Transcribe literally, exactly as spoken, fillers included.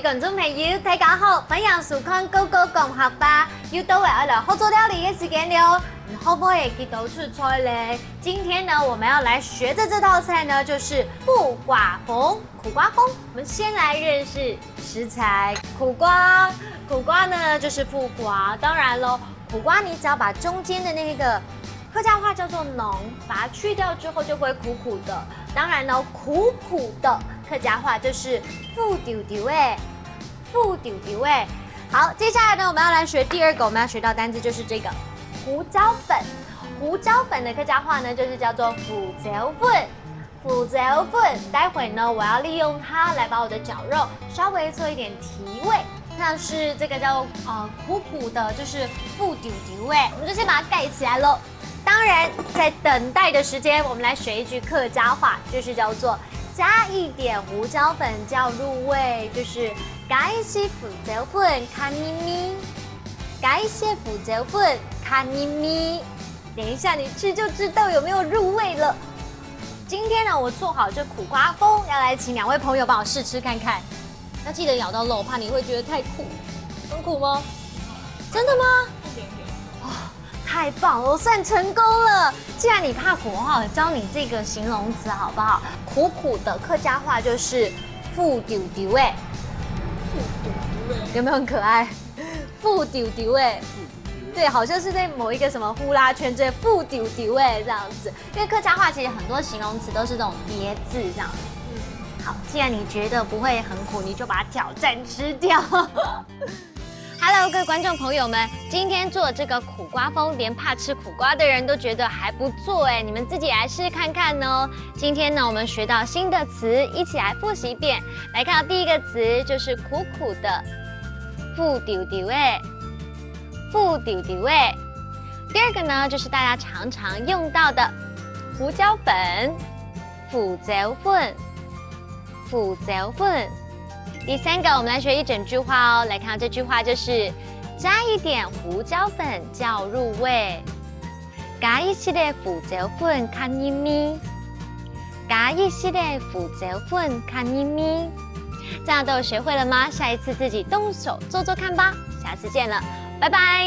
觀眾朋友，大家好，歡迎收看《哥哥講客話》，又到了愛來學做料理个時間了。你學會幾多出菜咧？今天呢，我們要來學的這道菜呢，就是苦瓜封。苦瓜封，我們先來認識食材。苦瓜，苦瓜呢就是苦瓜，當然咯，苦瓜你只要把中間的那個，客家話叫做瓤，把它去掉之後就會苦苦的。當然呢，苦苦的客家話就是苦丟丟个，苦丟丟个。好，接下來呢，我們要來學第二個，我們要學到單字就是這個胡椒粉。胡椒粉的客家話呢，就是叫做胡椒粉。胡椒粉，待會呢，我要利用它來把我的絞肉稍微做一點提味，像是這個叫呃苦苦的，就是苦丟丟欸，我們就先把它蓋起來了。當然，在等待的時間，我們來學一句客家話，就是叫做加一點胡椒粉較入味，就是加一些胡椒粉較入味，加一些胡椒粉較入味。等一下你吃就知道有沒有入味了。今天呢，我做好這苦瓜封，要來請兩位朋友幫我試吃看看。要記得咬到肉，怕你會覺得太苦。很苦嗎？真的嗎？哦，太棒了，我算成功了。既然你怕苦的話，我教你這個形容詞好不好？苦苦的客家話就是苦丟丟欸，有沒有很可愛？苦丟丟欸，對，好像是在某一個什麼呼啦圈之類，苦丟丟欸這樣子。因為客家話其實很多形容詞都是這種疊字這樣子。好，既然你覺得不會很苦，你就把它挑戰吃掉。Hello，各位觀眾朋友們，今天做這個苦瓜封，連怕吃苦瓜的人都覺得還不錯欸，你們自己來試試看看哦。今天呢，我們學到新的詞，一起來複習一遍。來看到第一個詞就是苦苦的，苦丟丟欸，苦丟丟欸。第二個呢，就是大家常常用到的胡椒粉，胡椒粉，胡椒粉。第三個，我們來學一整句話哦。來看到這句話就是加一點胡椒粉較入味，加一息仔胡椒粉較入味，加一息仔胡椒粉較入味。這樣都有學會了嗎？下一次自己動手做做看吧。下次見了，拜拜。